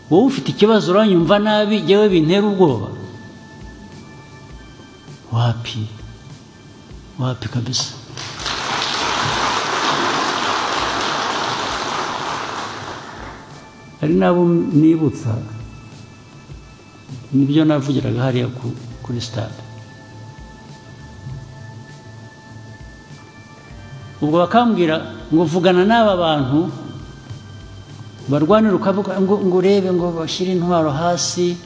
Wowe ufite ikibazo uranyumva nabi, jyewe bintera ubwoba. Wapi wapi kabisa. Hari n'abo nibutsa nibyo navugiraga hariya kuri stade. Ubwo bakambwira ngo vugana n'aba bantu barwanira ukavuga ngo urebe ngo bashyire intwaro hasi,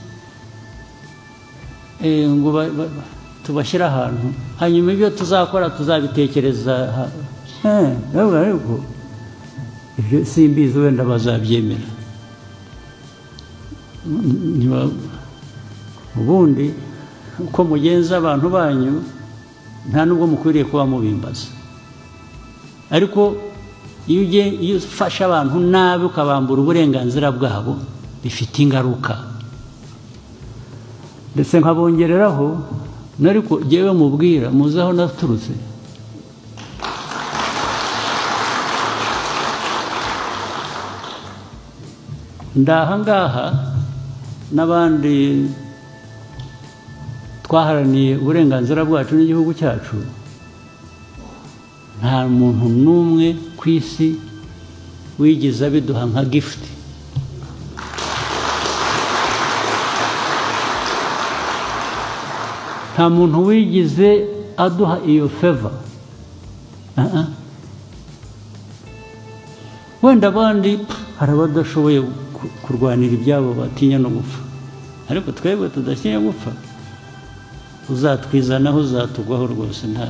ngo tubashyire ahantu, hanyuma ibyo tuzakora tuzabitekereza. Ariko ibyo simbizi, wenda bazabyemera. Ubundi uko mugenza abantu banyu nta nubwo mukwiriye kuba mubimbaza, ariko iyo ufashe abantu nabi ukabambura uburenganzira bwabo bifite ingaruka. Ndetse nkabongereraho, ariko jyewe mubwira muzi aho naturutse. Ndaha ngaha n'abandi twaharaniye uburenganzira bwacu n'igihugu cyacu, nta muntu n'umwe ku isi wigeze abiduha nka gift. Nta muntu wigeze aduha iyo favor. Wenda abandi hari abadashoboye kurwanira ibyabo batinya no gupfa, ariko twebwe tudatinya gupfa, uzatwizanaho uzatugwaho rwose. Nta